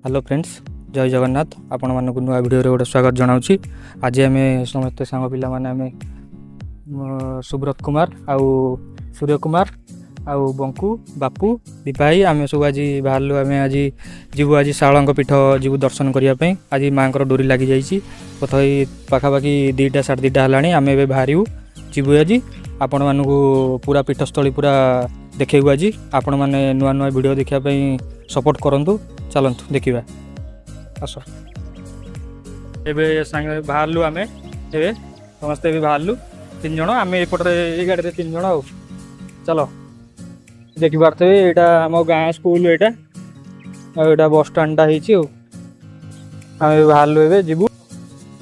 Hello friends, ଜୟ ଜଗନ୍ନାଥ। ଆପଣମାନଙ୍କୁ ନୂଆ ଭିଡ଼ିଓରେ ଗୋଟେ ସ୍ୱାଗତ ଜଣାଉଛି। ଆଜି ଆମେ ସମସ୍ତେ ସାଙ୍ଗ ପିଲାମାନେ, ଆମେ ସୁବ୍ରତ କୁମାର ଆଉ ସୂର୍ଯ୍ୟ କୁମାର ଆଉ ବଙ୍କୁ, ବାପୁ, ଦୀପା ଭାଇ, ଆମେ ସବୁ ଆଜି ବାହାରିଲୁ। ଆମେ ଆଜି ଯିବୁ, ଆଜି ଶାରଳାଙ୍କ ପୀଠ ଯିବୁ ଦର୍ଶନ କରିବା ପାଇଁ। ଆଜି ମାଆଙ୍କର ଡୋରି ଲାଗିଯାଇଛି। ତଥାପି ପାଖାପାଖି 2ଟା 2:30 ହେଲାଣି। ଆମେ ଏବେ ବାହାରିବୁ, ଯିବୁ ଆଜି। ଆପଣମାନଙ୍କୁ ପୁରା ପୀଠସ୍ଥଳୀ ପୁରା ଦେଖେଇବୁ ଆଜି। ଆପଣମାନେ ନୂଆ ନୂଆ ଭିଡ଼ିଓ ଦେଖିବା ପାଇଁ ସପୋର୍ଟ କରନ୍ତୁ। ଚାଲନ୍ତୁ ଦେଖିବା, ଆସ। ଏବେ ସାଙ୍ଗେ ବାହାରିଲୁ ଆମେ, ଏବେ ସମସ୍ତେ ଏବେ ବାହାରିଲୁ ତିନି ଜଣ ଆମେ ଏପଟରେ ଏଇ ଗାଡ଼ିରେ ତିନି ଜଣ। ଆଉ ଚାଲ, ଦେଖିପାରୁଥିବେ ଏଇଟା ଆମ ଗାଁ ସ୍କୁଲ ଏଇଟା, ଆଉ ଏଇଟା ବସ୍ ଷ୍ଟାଣ୍ଡଟା ହେଇଛି। ଆଉ ଆମେ ବାହାରିଲୁ, ଏବେ ଯିବୁ।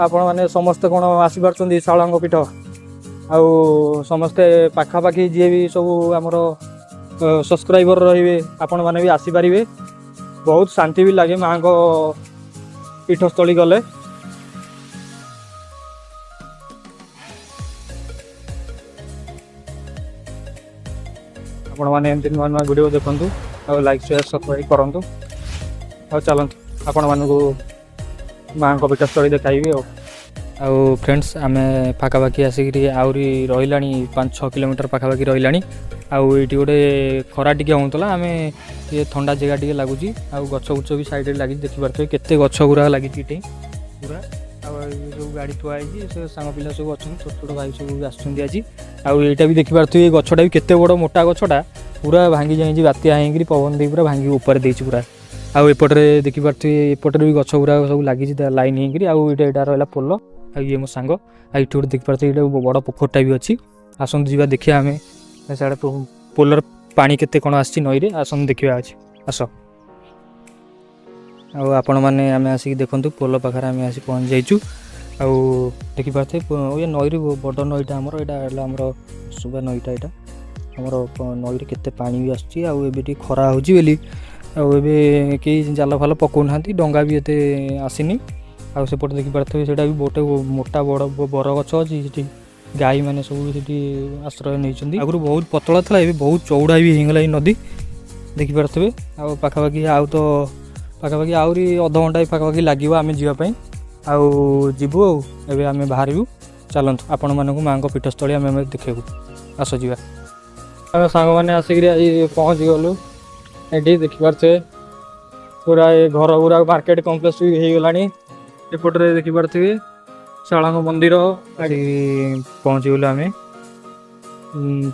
ଆପଣମାନେ ସମସ୍ତେ କ'ଣ ଆସିପାରୁଛନ୍ତି ଶାରଳାଙ୍କ ପୀଠ? ଆଉ ସମସ୍ତେ ପାଖାପାଖି ଯିଏ ବି ସବୁ ଆମର ସବସ୍କ୍ରାଇବର ରହିବେ, ଆପଣମାନେ ବି ଆସିପାରିବେ। ବହୁତ ଶାନ୍ତି ବି ଲାଗେ ମାଆଙ୍କ ପୀଠସ୍ଥଳୀ ଗଲେ। ଆପଣମାନେ ଏମିତି ନୂଆ ନୂଆ ଭିଡ଼ିଓ ଦେଖନ୍ତୁ ଆଉ ଲାଇକ୍, ସେୟାର, ସବସ୍କ୍ରାଇବ୍ କରନ୍ତୁ। ଆଉ ଚାଲନ୍ତୁ, ଆପଣମାନଙ୍କୁ ମାଆଙ୍କ ପୀଠସ୍ଥଳୀ ଦେଖାଇବି। ଆଉ ଫ୍ରେଣ୍ଡସ୍, ଆମେ ପାଖାପାଖି ଆସିକିରି ଆହୁରି ରହିଲାଣି 5-6 କିଲୋମିଟର ପାଖାପାଖି ରହିଲାଣି। ଆଉ ଏଇଠି ଗୋଟେ ଖରା ଟିକେ ହେଉଥିଲା, ଆମେ ଟିକେ ଥଣ୍ଡା ଜାଗା ଟିକେ ଲାଗୁଛି। ଆଉ ଗଛ ଗୁଛ ବି ସାଇଡ଼ରେ ଲାଗିଛି, ଦେଖିପାରୁଥିବେ କେତେ ଗଛ ଗୁଡ଼ା ଲାଗିଛି ଏଠି ପୁରା। ଆଉ ଏଇ ସବୁ ଗାଡ଼ି ଥୁଆ ହେଇଛି, ସେ ସାଙ୍ଗ ପିଲା ସବୁ ଅଛନ୍ତି, ଛୋଟ ଛୋଟ ଭାଇ ସବୁ ବି ଆସୁଛନ୍ତି ଆଜି। ଆଉ ଏଇଟା ବି ଦେଖିପାରୁଥିବେ, ଏ ଗଛଟା ବି କେତେ ବଡ଼ ମୋଟା ଗଛଟା, ପୁରା ଭାଙ୍ଗି ଯାଇଛି, ବାତ୍ୟା ହେଇକିରି ପବନ ଦେଇ ପୁରା ଭାଙ୍ଗି ଉପରେ ଦେଇଛି ପୁରା। ଆଉ ଏପଟରେ ଦେଖିପାରୁଥିବେ, ଏପଟରେ ବି ଗଛ ଗୁଡ଼ାକ ସବୁ ଲାଗିଛି ତା ଲାଇନ୍ ହେଇକିରି। ଆଉ ଏଇଟା ରହିଲା ପୋଲ। ଆଉ ଇଏ ମୋ ସାଙ୍ଗ। ଆଉ ଏଇଠି ଗୋଟେ ଦେଖିପାରୁଥିବେ, ଏଇଟା ବଡ଼ ପୋଖରୀଟା ବି ଅଛି। ଆସନ୍ତୁ ଯିବା ଦେଖିବା ଆମେ ସିଆଡ଼େ ପୋଲର ପାଣି କେତେ କ'ଣ ଆସିଛି ନଈରେ, ଆସନ୍ତୁ ଦେଖିବା ଅଛି, ଆସ। ଆଉ ଆପଣମାନେ ଆମେ ଆସିକି ଦେଖନ୍ତୁ, ପୋଲ ପାଖରେ ଆମେ ଆସି ପହଞ୍ଚି ଯାଇଛୁ। ଆଉ ଦେଖିପାରୁଥିବେ ଏ ନଈରେ, ବଡ଼ ନଈଟା ଆମର ଏଇଟା ହେଲା ଆମର ସୁବା ନଈଟା। ଏଇଟା ଆମର ନଈରେ କେତେ ପାଣି ବି ଆସୁଛି। ଆଉ ଏବେ ଟିକେ ଖରା ହେଉଛି ବୋଲି ଆଉ ଏବେ କେହି ଜାଲ ଫାଲ ପକାଉନାହାନ୍ତି, ଡଙ୍ଗା ବି ଏତେ ଆସିନି। ଆଉ ସେପଟେ ଦେଖିପାରୁଥିବେ, ସେଇଟା ବି ଗୋଟେ ମୋଟା ବଡ଼ ବରଗଛ ଅଛି, ସେଠି ଗାଈମାନେ ସବୁ ସେଠି ଆଶ୍ରୟ ନେଇଛନ୍ତି। ଆଗରୁ ବହୁତ ପତଳା ଥିଲା, ଏବେ ବହୁତ ଚଉଡ଼ା ବି ହେଇଗଲା ଏଇ ନଦୀ, ଦେଖିପାରୁଥିବେ। ଆଉ ପାଖାପାଖି ଆଉ ତ ପାଖାପାଖି ଆହୁରି ଅଧଘଣ୍ଟା ପାଖାପାଖି ଲାଗିବ ଆମେ ଯିବା ପାଇଁ। ଆଉ ଯିବୁ, ଆଉ ଏବେ ଆମେ ବାହାରିବୁ। ଚାଲନ୍ତୁ, ଆପଣମାନଙ୍କୁ ମାଆଙ୍କ ପୀଠସ୍ଥଳୀ ଆମେ ଦେଖେଇବୁ, ଆସ ଯିବା। ଆମେ ସାଙ୍ଗମାନେ ଆସିକିରି ଆଜି ପହଞ୍ଚିଗଲୁ ଏଠି। ଦେଖିପାରୁଥିବେ ପୁରା ଏ ଘର ଗୁଡ଼ା, ମାର୍କେଟ କମ୍ପ୍ଲେକ୍ସ ବି ହେଇଗଲାଣି। ଏପଟରେ ଦେଖିପାରୁଥିବେ ଶାରଳାଙ୍କ ମନ୍ଦିର। ଆଜି ପହଞ୍ଚିଗଲୁ ଆମେ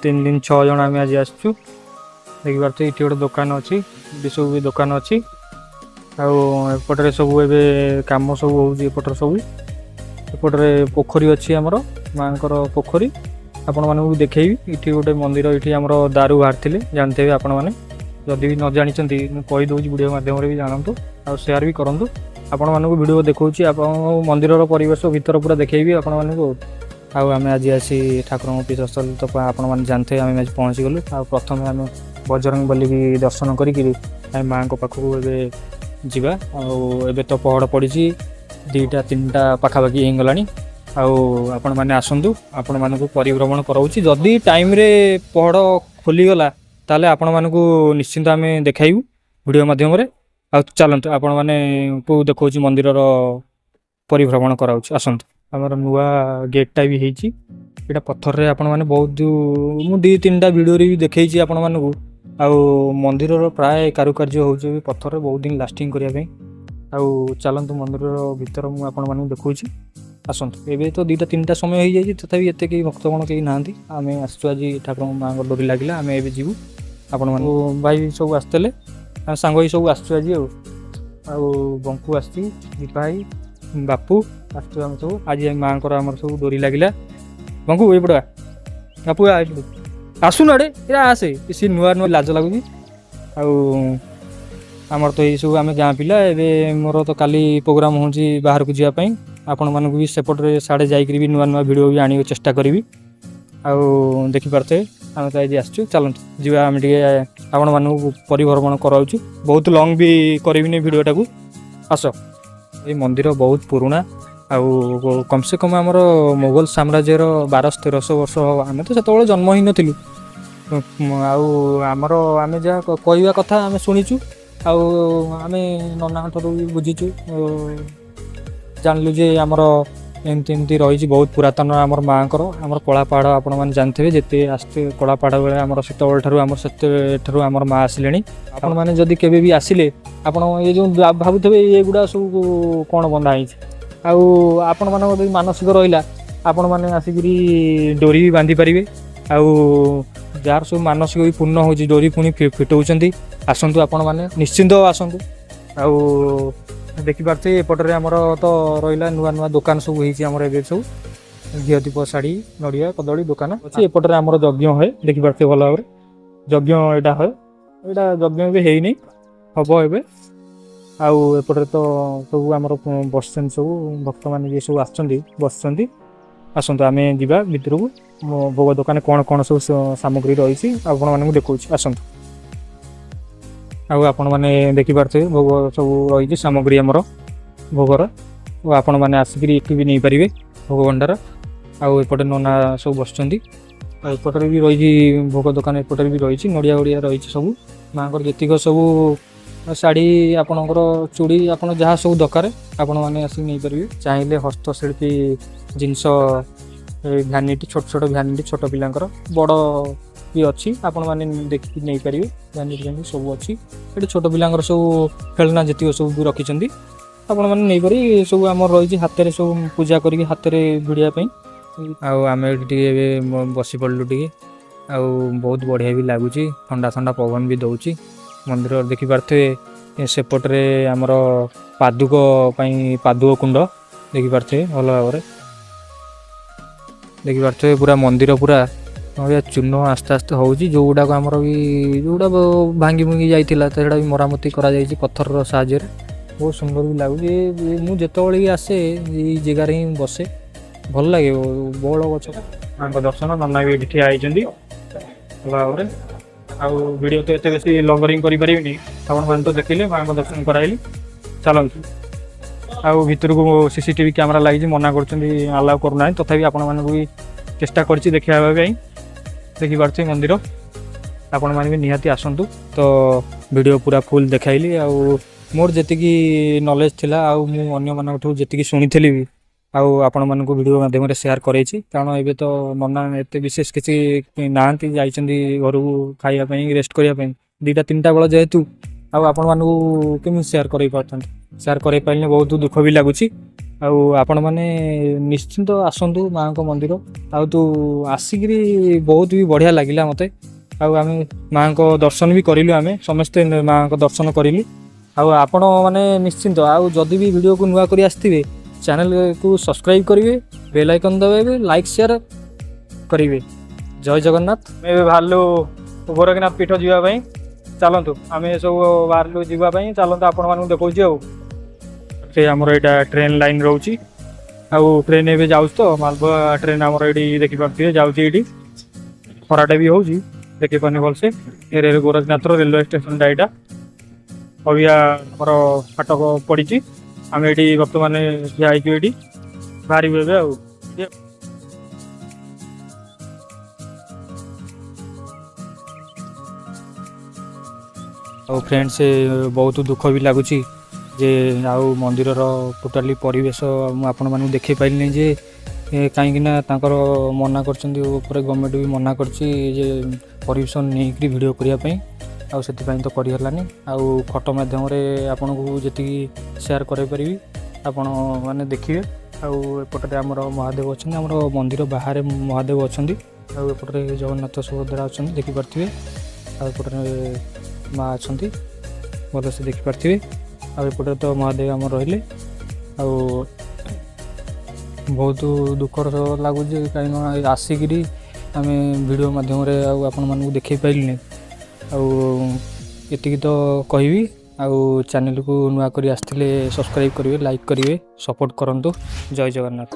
3 ଦିନ 6 ଜଣ ଆମେ ଆଜି ଆସିଛୁ। ଦେଖିପାରୁଥିବେ ଏଠି ଗୋଟେ ଦୋକାନ ଅଛି, ଏଠି ସବୁ ବି ଦୋକାନ ଅଛି। ଆଉ ଏପଟରେ ସବୁ ଏବେ କାମ ସବୁ ହେଉଛି ଏପଟରେ ସବୁ। ଏପଟରେ ପୋଖରୀ ଅଛି ଆମର, ମାଆଙ୍କର ପୋଖରୀ, ଆପଣମାନଙ୍କୁ ଦେଖେଇବି। ଏଠି ଗୋଟେ ମନ୍ଦିର, ଏଠି ଆମର ଦାରୁ ବାହାରିଥିଲେ, ଜାଣିଥିବେ ଆପଣମାନେ। ଯଦି ବି ନ ଜାଣିଛନ୍ତି, ମୁଁ କହିଦେଉଛି, ଭିଡ଼ିଓ ମାଧ୍ୟମରେ ବି ଜାଣନ୍ତୁ ଆଉ ସେୟାର ବି କରନ୍ତୁ। ଆପଣମାନଙ୍କୁ ଭିଡ଼ିଓ ଦେଖାଉଛି, ଆପଣଙ୍କ ମନ୍ଦିରର ପରିବେଶ ଭିତର ପୁରା ଦେଖେଇବି ଆପଣମାନଙ୍କୁ। ଆଉ ଆମେ ଆଜି ଆସି ଠାକୁରଙ୍କ ପୀଠସ୍ଥଳୀ ତ ଆପଣମାନେ ଜାଣିଥିବେ, ଆମେ ଆଜି ପହଞ୍ଚିଗଲୁ। ଆଉ ପ୍ରଥମେ ଆମେ ବଜରଙ୍ଗ ବଲି ଦର୍ଶନ କରିକିରି ଆମେ ମାଆଙ୍କ ପାଖକୁ ଏବେ ଯିବା। ଆଉ ଏବେ ତ ପହଡ଼ ପଡ଼ିଛି, 2ଟା 3ଟା ପାଖାପାଖି ହେଇଗଲାଣି। ଆଉ ଆପଣମାନେ ଆସନ୍ତୁ, ଆପଣମାନଙ୍କୁ ପରିଭ୍ରମଣ କରାଉଛି। ଯଦି ଟାଇମ୍ରେ ପହଡ଼ ଖୋଲିଗଲା, ତାହେଲେ ଆପଣମାନଙ୍କୁ ନିଶ୍ଚିନ୍ତ ଆମେ ଦେଖାଇବୁ ଭିଡ଼ିଓ ମାଧ୍ୟମରେ। ଆଉ ଚାଲନ୍ତୁ, ଆପଣମାନଙ୍କୁ ଦେଖାଉଛି, ମନ୍ଦିରର ପରିଭ୍ରମଣ କରାଉଛି, ଆସନ୍ତୁ। ଆମର ନୂଆ ଗେଟ୍ଟା ବି ହେଇଛି। ଏଇଟା ପଥରରେ, ଆପଣମାନେ ବହୁତ, ମୁଁ 2 3ଟା ଭିଡ଼ିଓରେ ବି ଦେଖେଇଛି ଆପଣମାନଙ୍କୁ। ଆଉ ମନ୍ଦିରର ପ୍ରାୟ କାରୁକାର୍ଯ୍ୟ ହେଉଛି ବି ପଥରରେ, ବହୁତ ଦିନ ଲାଷ୍ଟିଂ କରିବା ପାଇଁ। ଆଉ ଚାଲନ୍ତୁ, ମନ୍ଦିରର ଭିତର ମୁଁ ଆପଣମାନଙ୍କୁ ଦେଖାଉଛି, ଆସନ୍ତୁ। ଏବେ ତ 2ଟା 3ଟା ସମୟ ହେଇଯାଇଛି, ତଥାପି ଏତେ କେହି ଭକ୍ତଗଣ କେହି ନାହାନ୍ତି। ଆମେ ଆସିଛୁ ଆଜି, ଠାକୁରଙ୍କ ମାଆଙ୍କ ଡୋରି ଲାଗିଲା, ଆମେ ଏବେ ଯିବୁ। ଆପଣମାନଙ୍କୁ ଭାଇ ସବୁ ଆସିଥିଲେ, ଆମେ ସାଙ୍ଗ ହେଇ ସବୁ ଆସିଛୁ ଆଜି। ଆଉ ବଙ୍କୁ ଆସିଛି, ଦୀପା ଭାଇ, ବାପୁ ଆସିଛୁ ଆମେ ସବୁ ଆଜି। ମାଆଙ୍କର ଆମର ସବୁ ଡୋରି ଲାଗିଲା। ବଙ୍କୁ ଏଇପଟେ ଆ, ବାପୁ ଏଇପଟୁ ଆସୁନୁ, ଆଡ଼େ ଏଇଟା ଆସେ। ସିଏ ନୂଆ ନୂଆ ଲାଜ ଲାଗୁଛି। ଆଉ ଆମର ତ ଏଇସବୁ ଆମେ ଗାଁ ପିଲା। ଏବେ ମୋର ତ କାଲି ପ୍ରୋଗ୍ରାମ୍ ହେଉଛି ବାହାରକୁ ଯିବା ପାଇଁ। ଆପଣମାନଙ୍କୁ ବି ସେପଟରେ ସାଡ଼େ ଯାଇକରି ବି ନୂଆ ନୂଆ ଭିଡ଼ିଓ ବି ଆଣିବାକୁ ଚେଷ୍ଟା କରିବି। ଆଉ ଦେଖିପାରୁଥିବେ, ଆମେ ତ ଆଜି ଆସିଛୁ। ଚାଲନ୍ତୁ ଯିବା, ଆମେ ଟିକେ ଆପଣମାନଙ୍କୁ ପରିଭ୍ରମଣ କରାଉଛୁ। ବହୁତ ଲଙ୍ଗ୍ ବି କରିବିନି ଭିଡ଼ିଓଟାକୁ, ଆସ। ଏଇ ମନ୍ଦିର ବହୁତ ପୁରୁଣା, ଆଉ କମ୍ ସେ କମ୍ ଆମର ମୋଗଲ ସାମ୍ରାଜ୍ୟର 1200-1300 ବର୍ଷ। ଆମେ ତ ସେତେବେଳେ ଜନ୍ମ ହେଇନଥିଲୁ। ଆଉ ଆମର ଆମେ ଯାହା କହିବା କଥା ଆମେ ଶୁଣିଛୁ। ଆଉ ଆମେ ନନାଙ୍କ ଠାରୁ ବି ବୁଝିଛୁ, ଜାଣିଲୁ ଯେ ଆମର ଏମିତି ଏମିତି ରହିଛି ବହୁତ ପୁରାତନ ଆମର ମାଆଙ୍କର। ଆମର କଳାପାହାଡ଼ ଆପଣମାନେ ଜାଣିଥିବେ, ଯେତେ ଆସିଥିବେ କଳାପାହାଡ଼ ବେଳେ ଆମର ସେତେବେଳେ ଠାରୁ ଆମର ସେତେଠାରୁ ଆମର ମା' ଆସିଲେଣି। ଆପଣମାନେ ଯଦି କେବେ ବି ଆସିଲେ, ଆପଣ ଏ ଯେଉଁ ଭାବୁଥିବେ ଏଗୁଡ଼ା ସବୁ କ'ଣ ବନ୍ଧା ହେଇଛି, ଆଉ ଆପଣମାନଙ୍କର ଯଦି ମାନସିକ ରହିଲା, ଆପଣମାନେ ଆସିକିରି ଡୋରି ବି ବାନ୍ଧି ପାରିବେ। ଆଉ ଯାହାର ସବୁ ମାନସିକ ବି ପୂର୍ଣ୍ଣ ହେଉଛି, ଡୋରି ପୁଣି ଫିଟଉଛନ୍ତି। ଆସନ୍ତୁ ଆପଣମାନେ, ନିଶ୍ଚିନ୍ତ ଆସନ୍ତୁ। ଆଉ ଦେଖିପାରୁଥିବେ ଏପଟରେ ଆମର ତ ରହିଲା ନୂଆ ନୂଆ ଦୋକାନ ସବୁ ହେଇଛି ଆମର ଏବେ ସବୁ, ଘିଅ ଦୀପ, ଶାଢ଼ୀ, ନଡ଼ିଆ କଦଳୀ ଦୋକାନ ଅଛି। ଏପଟରେ ଆମର ଯଜ୍ଞ ହୁଏ, ଦେଖିପାରୁଥିବେ ଭଲ ଭାବରେ ଯଜ୍ଞ ଏଇଟା ହୁଏ। ଏଇଟା ଯଜ୍ଞ ଏବେ ହେଇନି, ହବ ଏବେ। ଆଉ ଏପଟରେ ତ ସବୁ ଆମର ବସିଛନ୍ତି ସବୁ ଭକ୍ତମାନେ ଯିଏ ସବୁ ଆସିଛନ୍ତି ବସିଛନ୍ତି। ଆସନ୍ତୁ ଆମେ ଯିବା ଭିତରକୁ, ମୋ ଭୋଗ ଦୋକାନ କ'ଣ କ'ଣ ସବୁ ସାମଗ୍ରୀ ରହିଛି ଆପଣମାନଙ୍କୁ ଦେଖାଉଛି, ଆସନ୍ତୁ। ଆଉ ଆପଣମାନେ ଦେଖିପାରୁଥିବେ ଭୋଗ ସବୁ ରହିଛି ସାମଗ୍ରୀ ଆମର ଭୋଗର, ଓ ଆପଣମାନେ ଆସିକିରି ଏଠୁ ବି ନେଇପାରିବେ ଭୋଗ ଭଣ୍ଡାର। ଆଉ ଏପଟେ ନନା ସବୁ ବସିଛନ୍ତି। ଆଉ ଏପଟରେ ବି ରହିଛି ଭୋଗ ଦୋକାନ, ଏପଟରେ ବି ରହିଛି ନଡ଼ିଆ ଓଡ଼ିଆ ରହିଛି ସବୁ ମାଆଙ୍କର ଯେତିକ ସବୁ ଶାଢ଼ୀ, ଆପଣଙ୍କର ଚୁଡ଼ି, ଆପଣ ଯାହା ସବୁ ଦରକାର ଆପଣମାନେ ଆସିକି ନେଇପାରିବେ। ଚାହିଁଲେ ହସ୍ତଶିଳ୍ପୀ ଜିନିଷ, ଭ୍ୟାନିଟି, ଛୋଟ ଛୋଟ ଭ୍ୟାନିଟି ଛୋଟ ପିଲାଙ୍କର, ବଡ଼ ବି ଅଛି, ଆପଣମାନେ ଦେଖିକି ନେଇପାରିବେ। ଭ୍ୟାନିଟି ଫ୍ୟାନିଟି ସବୁ ଅଛି ଏଠି। ଛୋଟ ପିଲାଙ୍କର ସବୁ ଖେଳନା ଯେତିକ ସବୁ ବି ରଖିଛନ୍ତି, ଆପଣମାନେ ନେଇପାରିବେ। ସବୁ ଆମର ରହିଛି ହାତରେ ସବୁ ପୂଜା କରିକି ହାତରେ ଭିଡ଼ିବା ପାଇଁ। ଆଉ ଆମେ ଏଠି ଟିକେ ଏବେ ବସି ପଡ଼ିଲୁ ଟିକେ, ଆଉ ବହୁତ ବଢ଼ିଆ ବି ଲାଗୁଛି, ଥଣ୍ଡା ଥଣ୍ଡା ପବନ ବି ଦେଉଛି। ମନ୍ଦିର ଦେଖିପାରୁଥିବେ ସେପଟରେ ଆମର ପାଦୁକ ପାଇଁ ପାଦୁକ କୁଣ୍ଡ ଦେଖିପାରୁଥିବେ ଭଲ ଭାବରେ ଦେଖିପାରୁଥିବେ। ପୁରା ମନ୍ଦିର ପୁରା ଚୂନ ଆସ୍ତେ ଆସ୍ତେ ହେଉଛି। ଯେଉଁଗୁଡ଼ାକ ଆମର ବି ଯେଉଁଗୁଡ଼ା ଭାଙ୍ଗି ଭୁଙ୍ଗି ଯାଇଥିଲା, ସେଗୁଡ଼ା ବି ମରାମତି କରାଯାଇଛି ପଥରର ସାହାଯ୍ୟରେ। ବହୁତ ସୁନ୍ଦର ବି ଲାଗୁଛି। ମୁଁ ଯେତେବେଳେ ବି ଆସେ ଏଇ ଜାଗାରେ ହିଁ ବସେ, ଭଲ ଲାଗେ। ବଉଳ ଗଛ, ମାଙ୍କ ଦର୍ଶନ, ନନା ବି ଏଠି ଠିଆ ହେଇଛନ୍ତି ଭଲ ଭାବରେ। ଆଉ ଭିଡ଼ିଓ ତ ଏତେ ବେଶୀ ଲଙ୍ଗରିଂ କରିପାରିବିନି, ଆପଣମାନେ ତ ଦେଖିଲେ ମାଙ୍କ ଦର୍ଶନ କରାଇଲି। ଚାଲନ୍ତୁ ଆଉ ଭିତରକୁ ସିସିଟିଭି କ୍ୟାମେରା ଲାଗିଛି, ମନା କରୁଛନ୍ତି, ଆଲାଉ କରୁନାହିଁ, ତଥାପି ଆପଣମାନଙ୍କୁ ବି ଚେଷ୍ଟା କରିଛି ଦେଖିବା ପାଇଁ। ଦେଖିପାରୁଥିବେ ମନ୍ଦିର, ଆପଣମାନେ ବି ନିହାତି ଆସନ୍ତୁ। ତ ଭିଡ଼ିଓ ପୁରା ଫୁଲ୍ ଦେଖାଇଲି, ଆଉ ମୋର ଯେତିକି ନଲେଜ୍ ଥିଲା ଆଉ ମୁଁ ଅନ୍ୟମାନଙ୍କଠୁ ଯେତିକି ଶୁଣିଥିଲି ବି, ଆଉ ଆପଣମାନଙ୍କୁ ଭିଡ଼ିଓ ମାଧ୍ୟମରେ ସେୟାର କରେଇଛି। କାରଣ ଏବେ ତ ନନା ଏତେ ବିଶେଷ କିଛି ନାହାନ୍ତି, ଯାଇଛନ୍ତି ଘରକୁ ଖାଇବା ପାଇଁ, ରେଷ୍ଟ କରିବା ପାଇଁ। 2ଟା 3ଟା ବେଳ ଯେହେତୁ, ଆଉ ଆପଣମାନଙ୍କୁ କେମିତି ସେୟାର କରେଇ ପାରୁଥାନ୍ତି, ସେୟାର କରେଇ ପାରିଲେ ବହୁତ ଦୁଃଖ ବି ଲାଗୁଛି। ଆଉ ଆପଣମାନେ ନିଶ୍ଚିନ୍ତ ଆସନ୍ତୁ ମାଆଙ୍କ ମନ୍ଦିର। ଆଉ ତୁ ଆସିକିରି ବହୁତ ବି ବଢ଼ିଆ ଲାଗିଲା ମୋତେ। ଆଉ ଆମେ ମାଆଙ୍କ ଦର୍ଶନ ବି କରିଲୁ, ଆମେ ସମସ୍ତେ ମାଆଙ୍କ ଦର୍ଶନ କରିଲୁ। ଆଉ ଆପଣମାନେ ନିଶ୍ଚିନ୍ତ, ଆଉ ଯଦି ବି ଭିଡ଼ିଓକୁ ନୂଆ କରି ଆସିଥିବେ, ଚ୍ୟାନେଲକୁ ସବସ୍କ୍ରାଇବ୍ କରିବେ, ବେଲ୍ ଆଇକନ୍ ଦବାଇବେ, ଲାଇକ୍ ସେୟାର କରିବେ। ଜୟ ଜଗନ୍ନାଥ। ଆମେ ଏବେ ବାହାରିଲୁ ଗୋରଖନାଥ ପୀଠ ଯିବା ପାଇଁ। ଚାଲନ୍ତୁ, ଆମେ ସବୁ ବାହାରିଲୁ ଯିବା ପାଇଁ, ଚାଲନ୍ତୁ ଆପଣମାନଙ୍କୁ ଦେଖାଉଛି। ଆଉ ସେ ଆମର ଏଇଟା ଟ୍ରେନ୍ ଲାଇନ୍ ରହୁଛି, ଆଉ ଟ୍ରେନ୍ ଏବେ ଯାଉଛି ତ ମାଲପୁଆ ଟ୍ରେନ୍ ଆମର ଏଇଠି ଦେଖିପାରୁଥିବେ ଯାଉଛି। ଏଇଠି ଖରାଟା ବି ହେଉଛି, ଦେଖିପାରୁନି ଭଲସେ। ଏ ଗୋରଖନାଥର ରେଲୱେ ଷ୍ଟେସନଟା ଏଇଟା ଅବିକା ଆମର ଫାଟକ ପଡ଼ିଛି। ଆମେ ଏଇଠି ବର୍ତ୍ତମାନ ଠିଆ ହେଇଛୁ, ଏଇଠି ବାହାରିବୁ ଏବେ। ଆଉ ଫ୍ରେଣ୍ଡସ୍, ବହୁତ ଦୁଃଖ ବି ଲାଗୁଛି ଯେ ଆଉ ମନ୍ଦିରର ଟୋଟାଲି ପରିବେଶ ମୁଁ ଆପଣମାନଙ୍କୁ ଦେଖାଇ ପାରିଲିନି ଯେ କାହିଁକିନା ତାଙ୍କର ମନା କରିଛନ୍ତି, ଉପରେ ଗଭର୍ଣ୍ଣମେଣ୍ଟ ବି ମନା କରିଛି ଯେ ପରମିସନ୍ ନେଇକରି ଭିଡ଼ିଓ କରିବା ପାଇଁ, ଆଉ ସେଥିପାଇଁ ତ କରିହେଲାନି। ଆଉ ଫଟୋ ମାଧ୍ୟମରେ ଆପଣଙ୍କୁ ଯେତିକି ସେୟାର କରାଇପାରିବି ଆପଣ ମାନେ ଦେଖିବେ। ଆଉ ଏପଟରେ ଆମର ମହାଦେବ ଅଛନ୍ତି, ଆମର ମନ୍ଦିର ବାହାରେ ମହାଦେବ ଅଛନ୍ତି। ଆଉ ଏପଟରେ ଜଗନ୍ନାଥ ସୁଭଦ୍ରା ଅଛନ୍ତି, ଦେଖିପାରୁଥିବେ। ଆଉ ଏପଟରେ ମା ଅଛନ୍ତି, ଭଲସେ ଦେଖିପାରୁଥିବେ। ଆଉ ଏପଟରେ ତ ମହାଦେବ ଆମର ରହିଲେ। ଆଉ ବହୁତ ଦୁଃଖର ସହ ଲାଗୁଛି, କାହିଁକିନା ଆସିକିରି ଆମେ ଭିଡ଼ିଓ ମାଧ୍ୟମରେ ଆଉ ଆପଣମାନଙ୍କୁ ଦେଖାଇ ପାରିଲିନି। ଆଉ ଏତିକି ତ କହିବି। ଆଉ ଚ୍ୟାନେଲକୁ ନୂଆ କରି ଆସିଥିଲେ ସବସ୍କ୍ରାଇବ୍ କରିବେ, ଲାଇକ୍ କରିବେ, ସପୋର୍ଟ କରନ୍ତୁ। ଜୟ ଜଗନ୍ନାଥ।